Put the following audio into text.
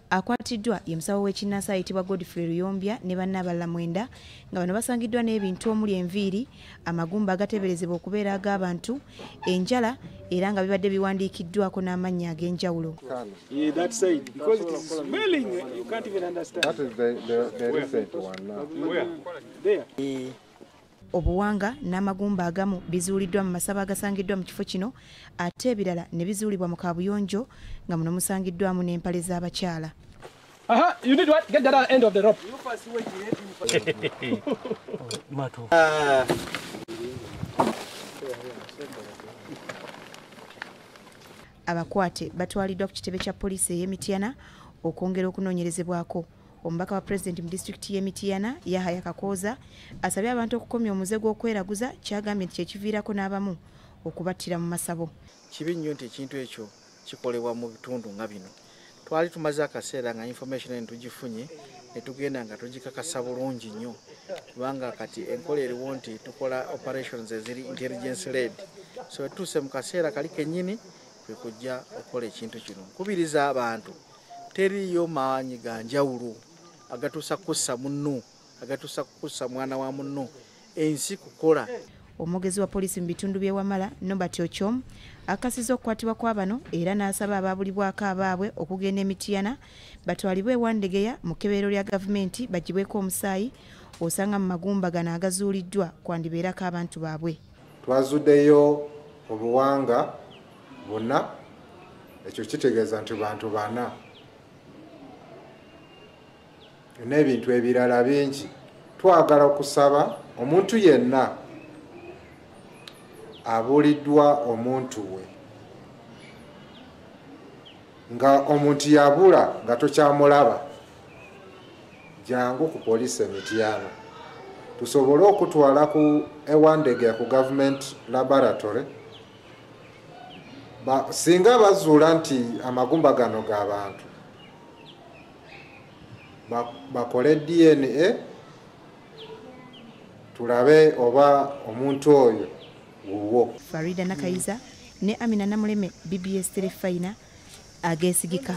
Akwatiddwa ye musawo w'ekinnansi ayitibwa Godfrey Luyombya ne banne abalala 9 nga bano basangiddwa n'ebintu omuli enviiri, amagumba agateeberezebwa okubeera ag'abantu, enjala era nga bibadde biwandiikiddwako n'amannya ag'enjawulo. Obuwanga n'amagumba agamu bizuuliddwa mu masabo agasangiddwa mu kifo kino ate ebirala ne bizuulibwa mu kaabuyonjo nga muno musangiddwamu n'empale z'abakyala. You need what? Get the other end of the rope. Abakwate batwaliddwa ku kitebe kya poliisi ey'e Mityana okwongera okunoonyerezebwako. Omubaka wa pulezidenti mu disitulikiti y'e Mityana Yahaya Kakooza asabye abantu okukomya omuze gw'okweraguza kyagambye nti kyekiviirako n'abamu okubattira mu masabo. Kibi nnyo nti ekintu ekyo kikolebwa mu bitundu nga bino. Twali tumaze akaseera nga information eno tugifunye ne tugenda nga tugikakasa bulungi nnyo, kubanga kati enkola eriwo nti tukola operations eziri intelligence led. So tutuuse mu kaseera kali kennyini kwe kujja okukola ekintu kino. Nkubiriza abantu, teriiyo maanyi ga njawulo agatuusa kussa munno, agatuusa kussa mwana wa munno, ensi kukola. Omwogezi wa poliisi mu bitundu by'e Wamala Norbert Ochom akasizza okukwatibwa kwa bano era n'asaba abaabulibwako abaabwe okugenda e Mityana batwalibwe e Wandegeya mu kkeberero lya gavumenti baggyibweko omusaayi osanga mu magumba gano agazuuliddwa kwandibeerako abantu baabwe. Twazuddeyo obuwanga buna, ekyo kitegeeza nti bantu bana n'ebintu ebirala bingi. Twagala okusaba omuntu yenna abuliddwa omuntu we, nga omuntu yabula nga tokyamulaba, jangu ku poliisi e Mityana tusobole okutwala ku Ewandegeya ku government laboratory. Singa bazuula nti amagumba gano g'abantu, bakole DNA tulabe oba omuntu oyo wuwo. Farida Nakayiza ne Amina Namuleme, BBS Terefayina, ageesigika.